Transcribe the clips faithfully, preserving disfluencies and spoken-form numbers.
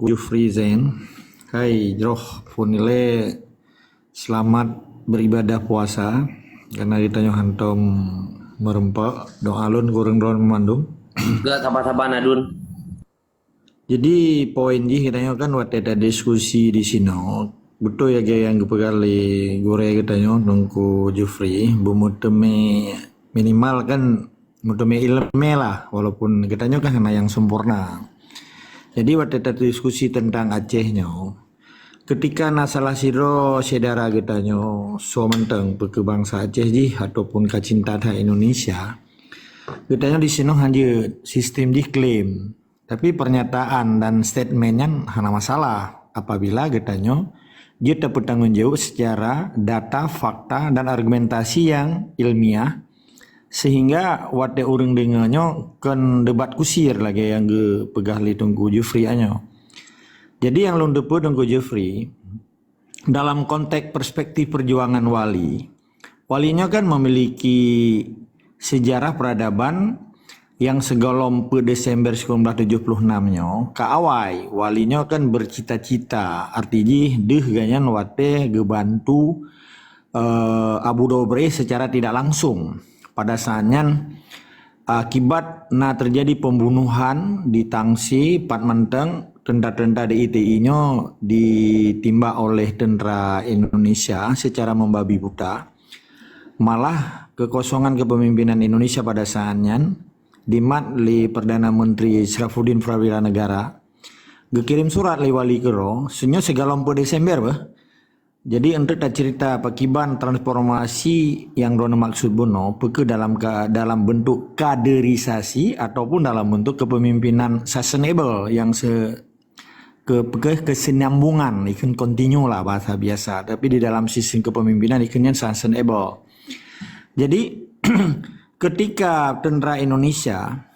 Jufri Zain. Hai, jroh phôn ilée selamat beribadah puasa. Karena geutanyoe hantom meureumpok, doa lôn keu ureuëng droen meumandum. Gak sabar-sabar na Dun. Jadi poin jih geutanyoe kan watée tadiskusi di sinoe, beutôi lagée nyang geupeugah lé gurée geutanyoe Teungku Jufri, beumeuteumé minimal kan meuteumé ileumé lah, walaupun geutanyoe kan hana nyang sempurna. Jadi watée tadiskusi teuntang Aceh nyoe, ketika na salah sidroe syedara geutanyoe soe mantong peu keu bansa Aceh jih ataupun ka cinta that Indonesia, geutanyoe di sinoe hana jeuet, sistem jih klaim. Tapi pernyataan dan statement nyan hana masalah apabila geutanyoe jeuet tapeutanggong jaweueb secara data, fakta dan argumentasi nyang ilmiah, sehingga watée ureuëng deungoe nyoe kon debat kusir lagée nyang geupeugah lé Teungku Jufri nyoe. Jadi nyang lôn teupeue Teungku Jufri, dalam konteks perspektif perjuangan Wali, Wali nyoe kan memiliki sejarah peradaban yang sigohlom peuet Desember sikureueng blaih tujoh ploh nam nyoe ka awai. Wali nyoe kan bercita-cita, arti jih deuh gobnyan watée geubantu eh, Abu Dobre secara tidak langsung. Pada saat nyan, akibat na terjadi pembunuhan di Tangsi, pat mantong tentara-tentara D I T I nyoe ditimbak oleh tentara Indonesia secara membabi buta. Malah kekosongan kepemimpinan Indonesia pada saat nyan dimat lé Perdana Menteri Syarafuddin Prawira Negara, geukirim surat lé Wali Kero, seunyoe sigohlom peuet Desember beh. Jadi untuk tacerita pakiban transformasi yang droeneuh maksud bunoe, peu keuh dalam ka, dalam bentuk kaderisasi ataupun dalam bentuk kepemimpinan sustainable yang se, ke, ke, kesinambungan, ikheun continue lah bahasa biasa. Tapi di dalam sistem kepemimpinan ikheun nyan sustainable. Jadi ketika tentara Indonesia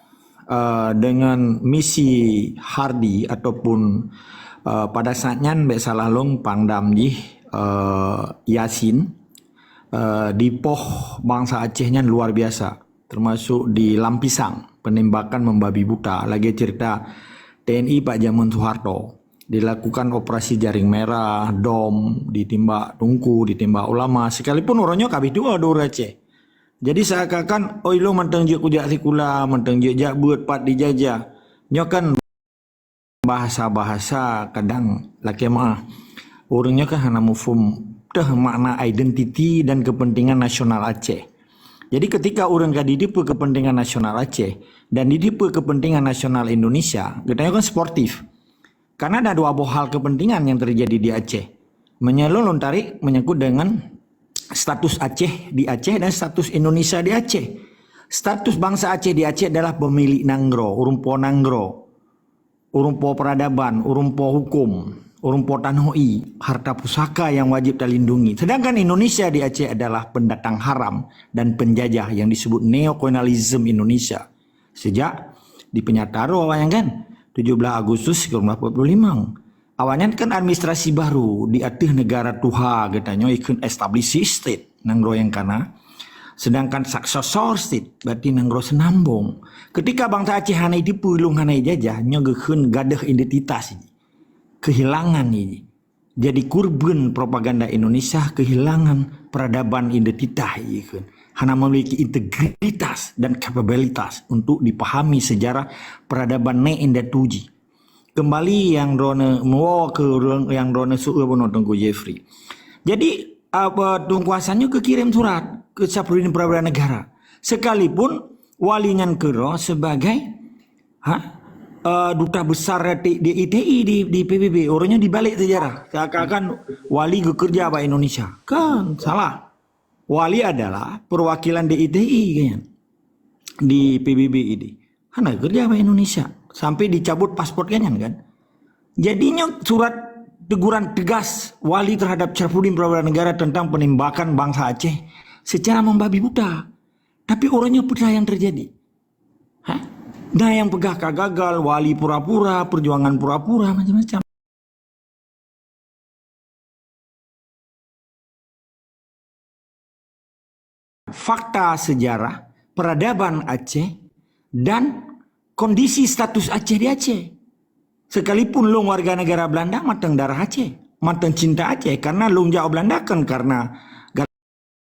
eh, dengan misi Hardi ataupun eh, pada saat nyan bek salah lôn Pangdam jih eh, Yasin eh, dipoh bansa Aceh nyan luar biasa, termasuk di Lampisang, penembakan membabi buta lagée cerita T N I pak jameun Soeharto. Dilakukan operasi Jaring Merah, DOM, ditimbak Teungku, ditimbak ulama, sekalipun uroe nyoe ka habéh tuwoe di ureuëng Aceh. Jadi seakan-akan, oh ilong mantong jeuet kujak sikula, mantong jeuet jak beuet pat dijajah. Nyoe kan bahasa-bahasa kadang lakée meuah. Ureuëng nyoe kan hana muphom teuh makna identiti dan kepentingan nasional Aceh. Jadi ketika ureuëng ka ditipu kepentingan nasional Aceh dan ditipu kepentingan nasional Indonesia, geutanyoe kan sportif. Karena ada dua boh hal kepentingan yang terjadi di Aceh. Meunyoe lôn tarik menyangkut dengan status Aceh di Aceh dan status Indonesia di Aceh. Status bangsa Aceh di Aceh adalah pemilik nanggroe, ureuëng po nanggroe, ureuëng po peradaban, ureuëng po hukum, ureuëng po tanoh ié, harta pusaka yang wajib terlindungi. Sedangkan Indonesia di Aceh adalah pendatang haram dan penjajah yang disebut neokolonialisme Indonesia. Sejak dipenyata roh awaknyan kan, tujuh belas Agustus sikureueng blaih peuet puluh limong. Awaknyan kan administrasi baru di ateueh negara tuha geutanyoe ikheun established state, nanggroe nyang kana. Sedangkan successor state berarti nanggroe seunambong. Ketika bansa Aceh hana jitipu, ilong hana jijajah, nyoe geukheun gadôh identitas jih. Kehilangan jih. Jadi kurban propaganda Indonesia kehilangan peradaban identitas ikheun. Hana memiliki integritas dan kapabilitas untuk dipahami sejarah peradaban neuk indatu jih. Kembali nyang droeneuh muwoe keu ureuëng nyang droeneuh seueu bunoe Teungku Jeffrey. Jadi apa Teungku Hasan nyoe geukirim surat keu Syafruddin Prawira Negara. Sekalipun wali nyan keudroe sebagai ha, uh, duta besar di, di I T I di, di P B B. Ureuëng nyoe dibalik sejarah. Seakan-akan wali geukerja bak Indonesia. Kan salah. Wali adalah perwakilan di I T I kan, di P B B ini. Hana kerja bak Indonesia. Sampai dicabut paspor kan, kan? Jadinya surat teguran tegas wali terhadap Syarfuddin Prawira Negara tentang penembakan bangsa Aceh secara membabi buta. Tapi ureuëng nyoe peue yang terjadi? Hah? Nah, yang peugah ka gagal, wali pura-pura, perjuangan pura-pura, macam-macam. Fakta sejarah peradaban Aceh dan kondisi status Aceh di Aceh. Sekalipun lôn warga negara Belanda, mantong darah Aceh, mantong cinta Aceh, karena lôn jak u Belanda kan karena